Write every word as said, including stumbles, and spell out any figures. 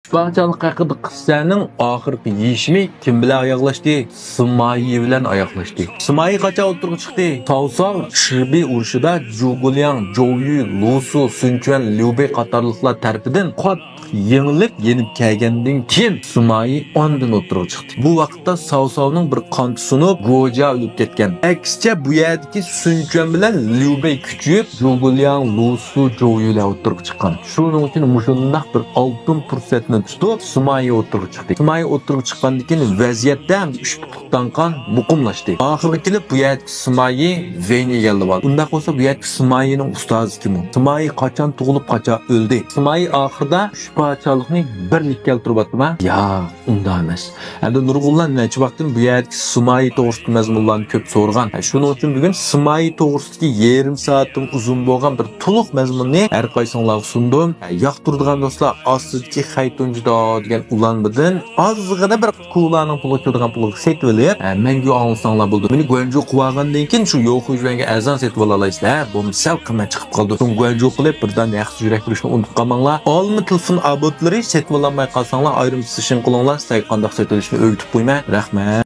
ئۈچ پادىشاھلىق ھەققىدە قىسسەنىڭ ئاخىرقى يېشىمى كىم بىلەن ئاياغلاشتى؟ سىمايى بىلەن ئاياغلاشتى. سىمايى قاچان ئوتتۇرىغا چىقتى؟ ساۋساۋ چىبى ئۇرۇشىدا جۇگۇلياڭ، جوۋيۈ، لۇسۇ، سۈنچۈەن، ليۇبېي قاتارلىقلار تەرىپىدىن قاتتىق يېڭىلىپ يېنىپ كەلگەندىن كېيىن سىمايى ئاندىن ئوتتۇرىغا چىقتى. بۇ ۋاقىتتا ساۋساۋنىڭ بىر قانىتى سۇنۇپ، گوجيا ئۆلۈپ كەتكەن. ئەكسىچە، بۇ يەردىكى سۈنچۈەن بىلەن ليۇبېي كۈچىيىپ، جۇگۇلياڭ، لۇسۇ، جوۋيۈلەر ئوتتۇرىغا چىققان. شۇنىڭ ئۈچۈن مۇشۇنداق بىر ئالتۇن پۇرسەتنى تۇتۇپ، سىمايى ئوتتۇرىغا چىقتى. سىمايى ئوتتۇرىغا چىققاندىن كېيىن ۋەزىيەتتە ئۈچ پۇتلۇق داڭقان مۇقىملاشتى. ئاخىرغا كېلىپ، بۇ يەردىكى سىمايى ۋېينى ئىگىلىۋالدى. ئۇنداق بولسا، بۇ يەردىكى سىمايىنىڭ ئۇستازى كىم ئۇ؟ سىمايى قاچان تۇغۇلۇپ، قاچان ئۆلدى؟ سىمايى ئاخىرىدا ئۈچ پادىشاھلىقنى بىرلىككە كەلتۈرۈۋاتتىما؟ ياق، ئۇنداق ئەمەس. ئەمدى نۇرغۇنلار نەچچە ۋاقىتتىن بۇ يەردىكى سىمايى توغرىسىدىكى مەزمۇنلارنى كۆپ سورىغان. شۇنىڭ ئۈچۈن بۈگۈن سىمايى توغرىسىدىكى يېرىم سائەتتىن ئۇزۇن بولغان بىر تولۇق مەزمۇننى ھەر قايسىڭلارغا سۇندۇم. ياقتۇرىدىغان دوستلار ئاستىدىكى خەي تۇنجى داۋ دېگەن ئۇلانمىدىن ئازغىنە بىر كۇلانىڭ پۇلىغا چىدىغان پۇلىغا سېتىۋېلىپ، ھە، مەڭگۈ ئاڭلىساڭلار بولىدۇ. مېنى گۇەنجۇ قىلىۋالغاندىن كېيىن شۇ يوخۇيجۈەنگە ئەرزان سېتىۋالالايسىلەر. ھە، بولمىسا سەل قىممەت چىقىپ قالىدۇ. شۇڭا گۇەنجۇ قىلىپ بىردان ھەقسىز يۈرەك بېرىشنى ئۇنتۇپ قالماڭلار. ئالما تېلېفون ئابونتلىرى سېتىۋالالماي قالساڭلار ئايرىم سېشىن قىلىڭلار. سىلەرگە قانداق سېتىۋېلىشنى ئۆگىتىپ قويىمەن. رەھمەت.